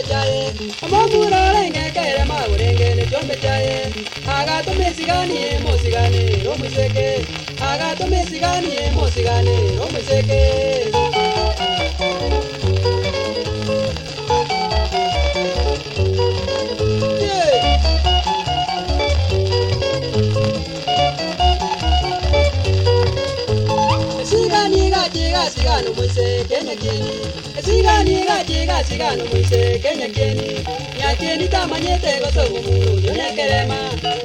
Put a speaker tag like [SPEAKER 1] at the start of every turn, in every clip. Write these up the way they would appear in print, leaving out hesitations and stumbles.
[SPEAKER 1] chiaye, omomura orenge ekerema orenge ne chiombe chiaye, agatoma esigani emosigani ere omoiseke, agatoma esigani emosigani ere omoiseke. Yeah. Esigani gachi gasigana omoiseke nyakieni, esigani gachi gasigana omoiseke nyakieni, nyakieni tamanyete gose omomura oyo nekerema,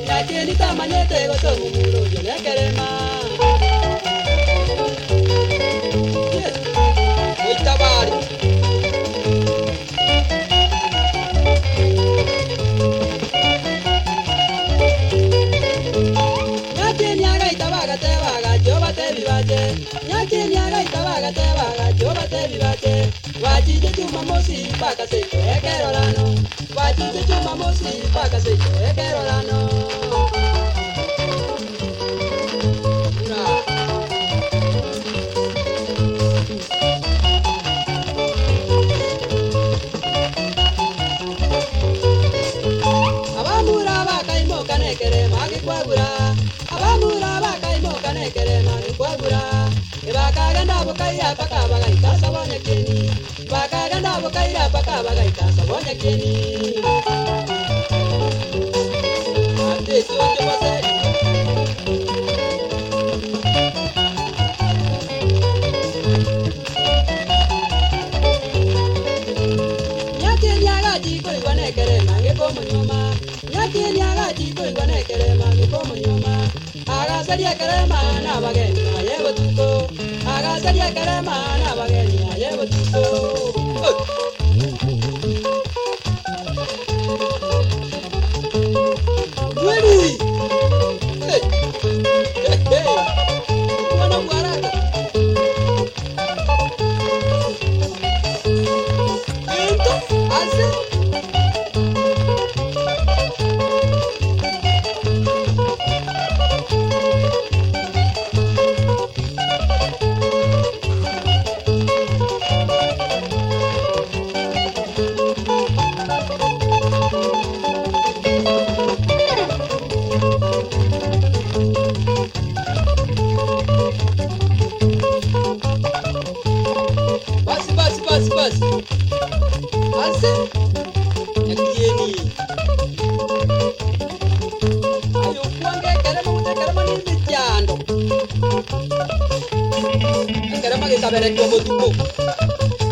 [SPEAKER 1] nyakieni tamanyete gose omomura oyo nekerema. Yeah. Oitabari. Nyakieni agaita bagateba agachi obatebi bache, nyakieni agaita bagateba agachi obatebi bache, bachiche Jumamosi mpaka seito ekerorano, bachiche Jumamosi mpaka seito ekerorano. Ura. Abamura bakaimoka nekerema gikwagura, abamura bakaimoka nekerema gikwagura, ebakagenda bokaira paka bagaika sabonyakieni, bakagenda bokaira paka bagaika sabonyakieni. Ate sionje boseri. Nyakieni agachi koigwa nekerema ngĩkomonyoma, nyakieni agachi koigwa nekerema ngĩkomonyoma, agacaria ekerema na abageni aye botuko, agacaria ekerema na abageni aye botuko. Oh. Kweli! Hey! Hey, hey! Mwana bwaraka. Ento ase basi basi basi basi ase nyakieni ayo kwange ekerema gose ekerema na emechando ekerema gekaberekwa botuko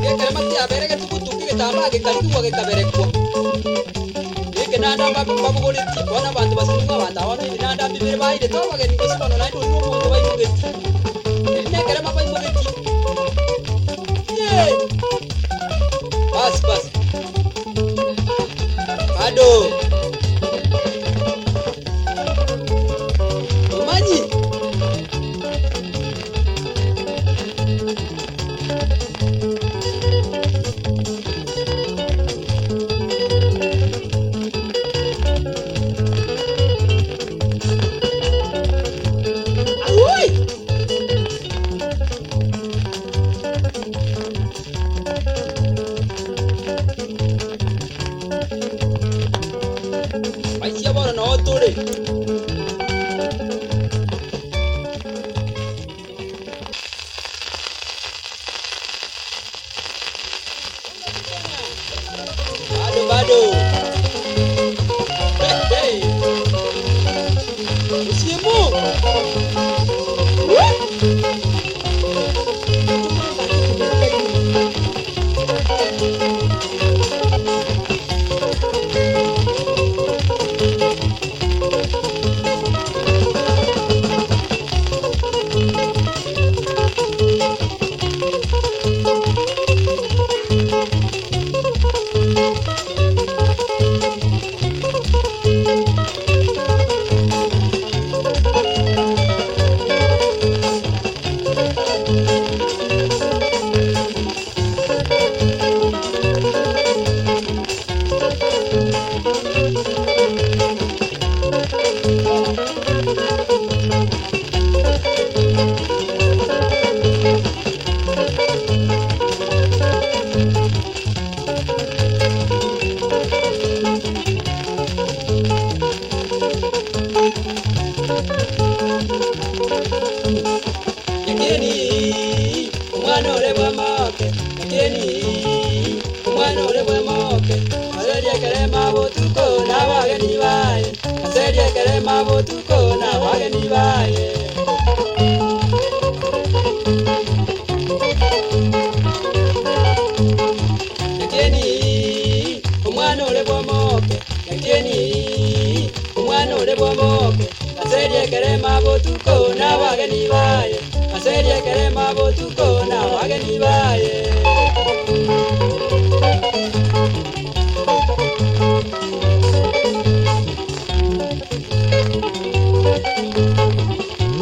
[SPEAKER 1] ekerema kiaberegete botuko egetambaa gekarigwa gekaberekwa ekenanda babogoretie bono abanto basinigwe abanto aba bono ebinanda mbibere bairete abageni gose bono naende orire omonto baimogetie eri na ekerema baimogetie. Yeah. Basi basi. Bado. Omanyi. Awoi! Baisia bono noo tore. Bado bado. Hey, hey. Usiemu. Woo! Nyakieni, omwana ore bw'emoke, aserie ekerema botuko na abageni baye, aserie ekerema botuko na abageni baye. Nyakieni, omwana ore bw'omoke, Nyakieni, omwana ore bw'omoke, aserie ekerema botuko na abageni baye, aserie ekerema botuko na abageni baye.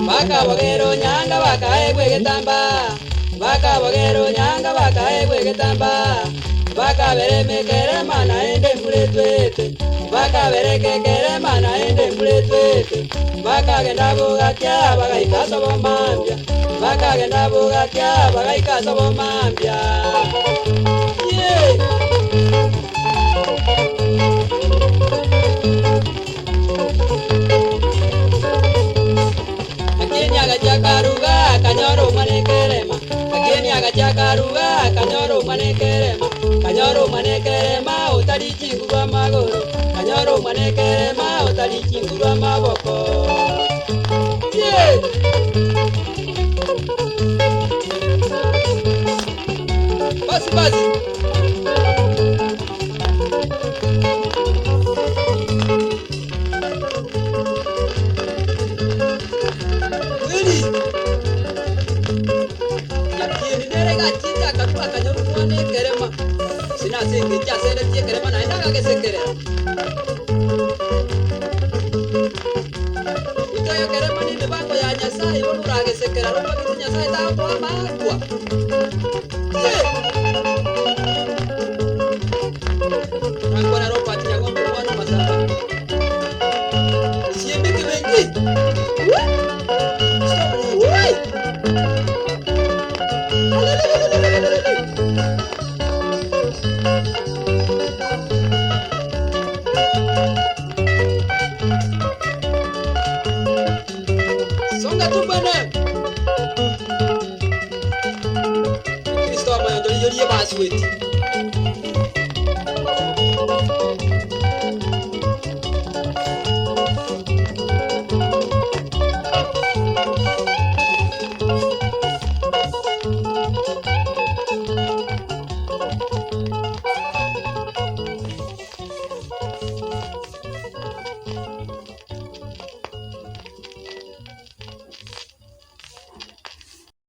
[SPEAKER 1] Bakabogera onyanga bakaegwa egetamba, bakabogera onyanga bakaegwa egetamba, bakabera emekerema naende embura etwete, bakabera ekekerema naende embura etwete, bakagenda bogakia bagaika ase obomambia, bakagenda bogakia bagaika ase obomambia. Yeah! Lakini agachaka ruga akanyora omwana ekerema, lakini agachaka ruga akanyora omwana ekerema, kanyora omwana ekerema otari chinguru amagoro, kanyora omwana ekerema otari chinguru amaboko. Yeah! Basi basi. Kweli. Nyakieni nere gachite akarua akanyora omwana ekerema. Gose nase engencho aseretie ekerema naende agagesekerera. Goika ekerema na emebango ya Nyasaye bono oragesekera roba gete Nyasaye tagokoa amaakwa. Yeah! Nankwana Robert Nyagombe omwana o Masaba. Siembe kebengi. Stop it. Songa tu bwana. Kristo amayondoli yorie basweti.